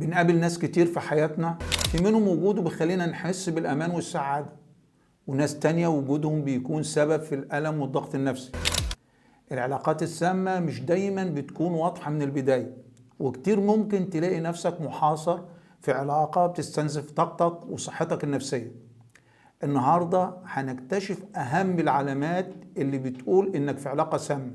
بنقابل ناس كتير في حياتنا، في منهم وجوده بيخلينا نحس بالأمان والسعادة، وناس تانية وجودهم بيكون سبب في الألم والضغط النفسي. العلاقات السامة مش دايما بتكون واضحة من البداية، وكتير ممكن تلاقي نفسك محاصر في علاقة بتستنزف طاقتك وصحتك النفسية. النهاردة هنكتشف أهم العلامات اللي بتقول إنك في علاقة سامة،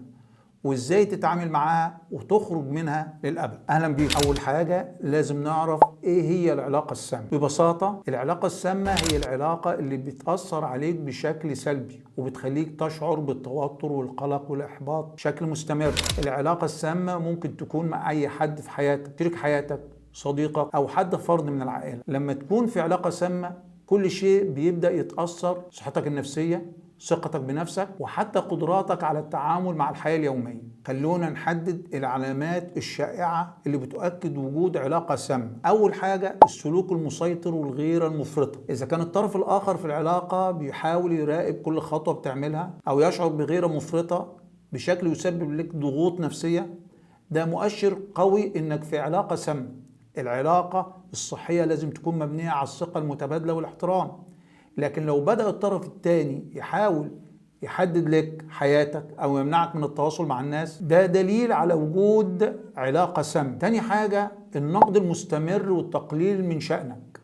وإزاي تتعامل معاها وتخرج منها للأبد. أهلا بيك. أول حاجة لازم نعرف إيه هي العلاقة السامة. ببساطة العلاقة السامة هي العلاقة اللي بتأثر عليك بشكل سلبي وبتخليك تشعر بالتوتر والقلق والإحباط بشكل مستمر. العلاقة السامة ممكن تكون مع أي حد في حياتك، شريك حياتك، صديقك، أو حد فرد من العائلة. لما تكون في علاقة سامة كل شيء بيبدأ يتأثر، صحتك النفسية، ثقتك بنفسك، وحتى قدراتك على التعامل مع الحياة اليومية. خلونا نحدد العلامات الشائعة اللي بتؤكد وجود علاقة سامة. أول حاجة السلوك المسيطر والغيرة المفرطة. إذا كان الطرف الآخر في العلاقة بيحاول يراقب كل خطوة بتعملها أو يشعر بغيرة مفرطة بشكل يسبب لك ضغوط نفسية، ده مؤشر قوي إنك في علاقة سامة. العلاقة الصحية لازم تكون مبنية على الثقة المتبادلة والاحترام، لكن لو بدأ الطرف الثاني يحاول يحدد لك حياتك أو يمنعك من التواصل مع الناس، ده دليل على وجود علاقة سامة. تاني حاجة النقد المستمر والتقليل من شأنك.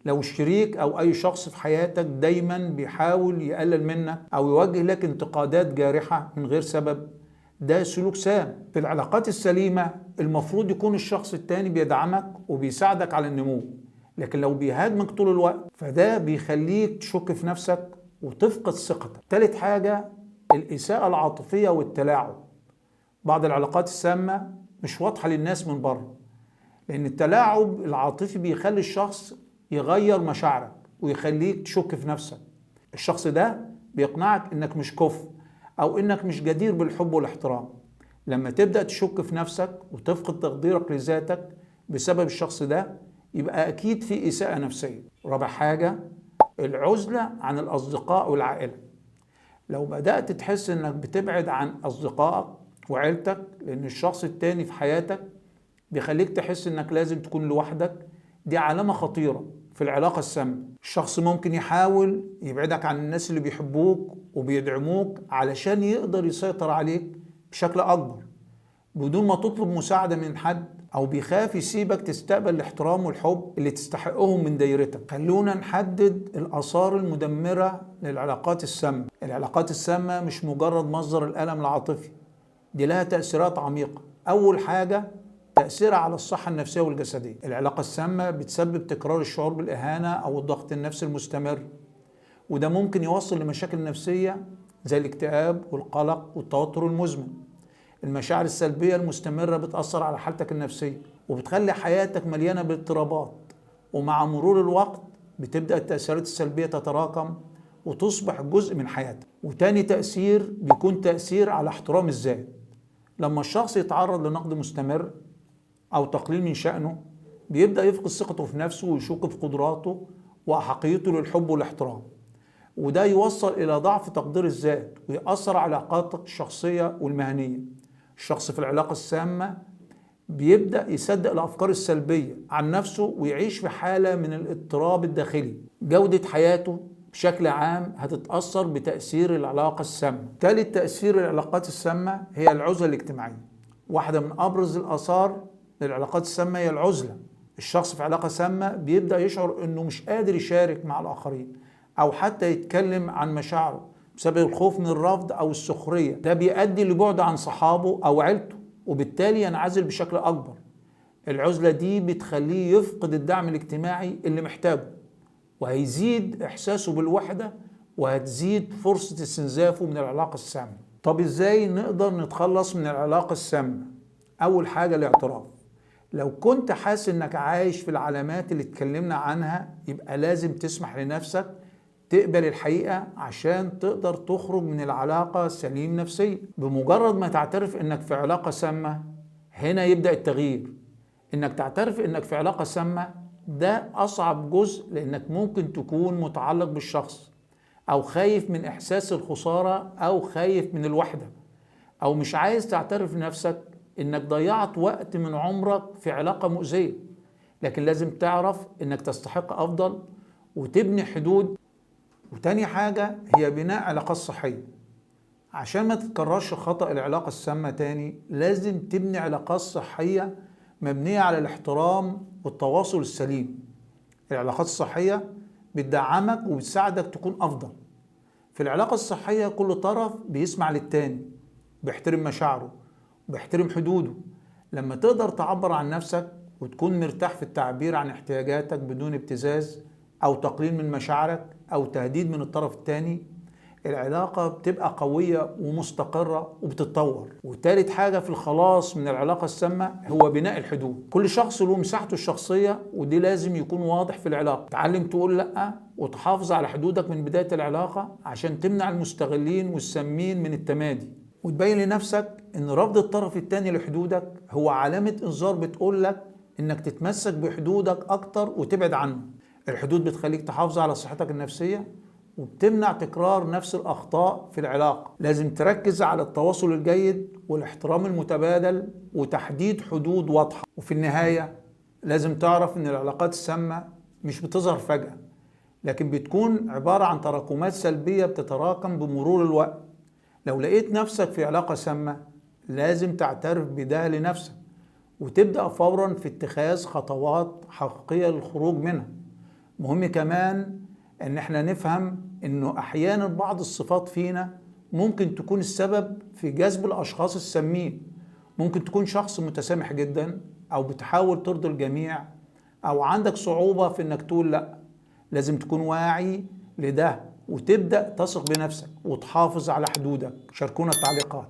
لو الشريك أو أي شخص في حياتك دايما بيحاول يقلل منك أو يوجه لك انتقادات جارحة من غير سبب، ده سلوك سام. في العلاقات السليمة المفروض يكون الشخص التاني بيدعمك وبيساعدك على النمو، لكن لو بيهاجمك طول الوقت فده بيخليك تشك في نفسك وتفقد ثقتك. تالت حاجة الإساءة العاطفية والتلاعب. بعض العلاقات السامة مش واضحة للناس من بره، لأن التلاعب العاطفي بيخلي الشخص يغير مشاعرك ويخليك تشك في نفسك. الشخص ده بيقنعك إنك مش كفء أو إنك مش جدير بالحب والاحترام. لما تبدأ تشك في نفسك وتفقد تقديرك لذاتك بسبب الشخص ده، يبقى أكيد في إساءة نفسية. رابع حاجة العزلة عن الأصدقاء والعائلة. لو بدأت تحس إنك بتبعد عن أصدقائك وعيلتك لأن الشخص التاني في حياتك بيخليك تحس إنك لازم تكون لوحدك، دي علامة خطيرة في العلاقة السامة. الشخص ممكن يحاول يبعدك عن الناس اللي بيحبوك وبيدعموك علشان يقدر يسيطر عليك بشكل أكبر بدون ما تطلب مساعدة من حد، أو بيخاف يسيبك تستقبل الاحترام والحب اللي تستحقهم من دايرتك. خلونا نحدد الآثار المدمرة للعلاقات السامة. العلاقات السامة مش مجرد مصدر الألم العاطفي، دي لها تأثيرات عميقة. أول حاجة تأثيرها على الصحة النفسية والجسدية. العلاقة السامة بتسبب تكرار الشعور بالإهانة أو الضغط النفسي المستمر، وده ممكن يوصل لمشاكل نفسية زي الاكتئاب والقلق والتوتر المزمن. المشاعر السلبية المستمرة بتأثر على حالتك النفسية وبتخلي حياتك مليانة باضطرابات، ومع مرور الوقت بتبدأ التأثيرات السلبية تتراكم وتصبح جزء من حياتك. وتاني تأثير بيكون تأثير على احترام الذات. لما الشخص يتعرض لنقد مستمر أو تقليل من شأنه، بيبدأ يفقد ثقته في نفسه ويشك في قدراته وأحقيته للحب والاحترام، وده يوصل إلى ضعف تقدير الذات ويأثر على علاقاتك الشخصية والمهنية. الشخص في العلاقة السامة بيبدأ يصدق الأفكار السلبية عن نفسه ويعيش في حالة من الاضطراب الداخلي. جودة حياته بشكل عام هتتأثر بتأثير العلاقة السامة. ثالث تأثير العلاقات السامة هي العزلة الاجتماعية. واحدة من أبرز الآثار للعلاقات السامة هي العزلة. الشخص في علاقة سامة بيبدأ يشعر إنه مش قادر يشارك مع الآخرين أو حتى يتكلم عن مشاعره بسبب الخوف من الرفض أو السخرية. ده بيؤدي لبعد عن صحابه أو عيلته، وبالتالي ينعزل بشكل أكبر. العزلة دي بتخليه يفقد الدعم الاجتماعي اللي محتاجه، وهيزيد إحساسه بالوحدة، وهتزيد فرصة استنزافه من العلاقة السامة. طب إزاي نقدر نتخلص من العلاقة السامة؟ أول حاجة الاعتراف. لو كنت حاسس إنك عايش في العلامات اللي اتكلمنا عنها، يبقى لازم تسمح لنفسك تقبل الحقيقة عشان تقدر تخرج من العلاقة سليم نفسيا. بمجرد ما تعترف إنك في علاقة سامة، هنا يبدأ التغيير. إنك تعترف إنك في علاقة سامة ده أصعب جزء، لإنك ممكن تكون متعلق بالشخص أو خايف من إحساس الخسارة أو خايف من الوحدة، أو مش عايز تعترف لنفسك إنك ضيعت وقت من عمرك في علاقة مؤذية. لكن لازم تعرف إنك تستحق أفضل وتبني حدود. وتاني حاجة هي بناء علاقات صحية. عشان ما تتكررش خطأ العلاقة السامة تاني، لازم تبني علاقات صحية مبنية على الاحترام والتواصل السليم. العلاقات الصحية بتدعمك وبتساعدك تكون أفضل. في العلاقة الصحية كل طرف بيسمع للتاني، بيحترم مشاعره، بيحترم حدوده. لما تقدر تعبر عن نفسك وتكون مرتاح في التعبير عن احتياجاتك بدون ابتزاز أو تقليل من مشاعرك أو تهديد من الطرف التاني، العلاقة بتبقى قوية ومستقرة وبتتطور. وتالت حاجة في الخلاص من العلاقة السامة هو بناء الحدود. كل شخص له مساحته الشخصية، ودي لازم يكون واضح في العلاقة. تعلم تقول لأ وتحافظ على حدودك من بداية العلاقة عشان تمنع المستغلين والسامين من التمادي، وتبين لنفسك إن رفض الطرف التاني لحدودك هو علامة إنذار بتقول لك إنك تتمسك بحدودك أكتر وتبعد عنه. الحدود بتخليك تحافظ على صحتك النفسية وبتمنع تكرار نفس الأخطاء في العلاقة. لازم تركز على التواصل الجيد والاحترام المتبادل وتحديد حدود واضحة. وفي النهاية لازم تعرف إن العلاقات السامة مش بتظهر فجأة، لكن بتكون عبارة عن تراكمات سلبية بتتراكم بمرور الوقت. لو لقيت نفسك في علاقة سامة لازم تعترف بده لنفسك وتبدأ فورا في اتخاذ خطوات حقيقية للخروج منها. مهم كمان ان احنا نفهم انه احيانا بعض الصفات فينا ممكن تكون السبب في جذب الاشخاص السامين. ممكن تكون شخص متسامح جدا، او بتحاول ترضي الجميع، او عندك صعوبة في انك تقول لا. لازم تكون واعي لده وتبدأ تثق بنفسك وتحافظ على حدودك. شاركونا التعليقات.